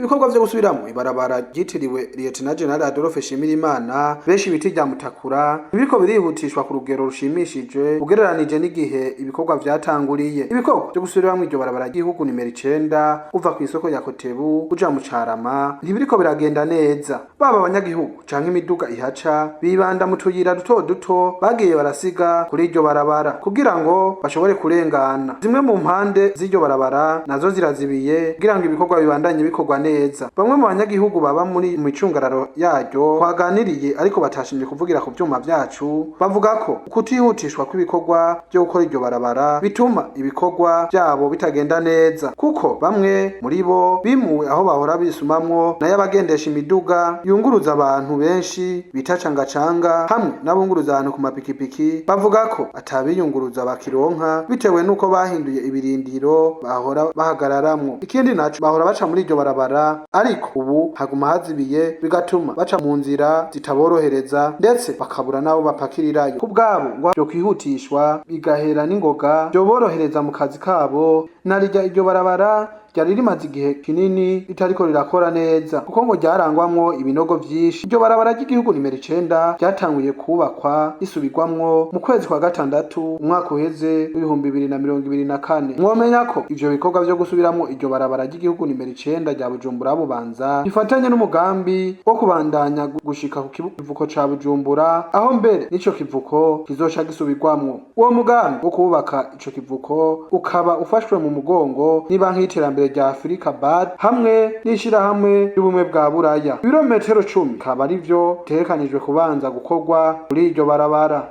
Ibikorwa vyo gusubiramwo ibarabara ryitiriwe Lieutenant General Adolphe Nshimirimana, benshi bita irya Mutakura, biriko birihutishwa ku rugero rushimishije ugereranije n'igihe ibikorwa vyatanguriye. Ibikorwa vyo gusubiramwo iryo barabara ry'igihugu nimero 9 uva kw'isoko ya Kotebu uja mu Carama ntibiriko biragenda neza. Baba abanyagihugu canke imiduga ihaca bibanda mu tuyira duto duto bagiye barasiga kuri iryo barabara kugira ngo bashobore kurengana. Zimwe mu mpande z'iryo barabara nazo zirazibiye kugira ngo ibikorwa bibandanye bikorwa neza. Bamwe mu banyagihugu baba muri micungararo yaryo twaganiriye ariko batashimye kuvugira ku vyuma vyacu, bavuga ko kutihutishwa kw'ibikorwa vyo gukora iryo barabara bituma ibikorwa vyabo bitagenda neza, kuko bamwe muri bo bimuwe aho bahora bisumamwo, nayo abagendesha imiduga yunguruza abantu benshi bita cangacanga hamwe n'abunguruza abantu ku mapikipiki bavuga ko atabiyunguruza bakironka bitewe n'uko bahinduye ibirindiro bahora bahagararamwo. Ikindi naco, bahora baca muri iryo barabara ariko ubu haguma hazibiye, bigatuma baca mu nzira zitaborohereza, ndetse bakabura n'abo bapakirirayo. Ku bwabo ngo vyokwihutishwa bigahera n'ingoga, vyoborohereza mu kazi kabo, narirya iryo barabara ryari rimaze igihe kinini ritariko rirakora neza, kuko ngo ryarangwamwo ibinogo vyinshi. Iryo barabara ry'igihugu nimero 9 ryatanguye kubakwa risubirwamwo mu kwezi kwa gatandatu umwaka uheze w'2024. Mwomenya ko ivyo bikorwa vyo gusubiramwo iryo barabara ry'igihugu nimero 9 rya Bujumbura Bubanza bifatanye n'umugambi wo kubandanya gushika ku kivuko ca Bujumbura, aho mbere n'ico kivuko kizoca gisubirwamwo. Uwo mugambi wo kubaka ico kivuko ukaba ufashwe mu mugongo n'ibanki y'iterambere rya Afrika BAD hamwe n'ishirahamwe ry'ubumwe bwa Buraya. Ibirometero 10 kaba arivyo bitegekanijwe kubanza gukorwa kuri iryo barabara.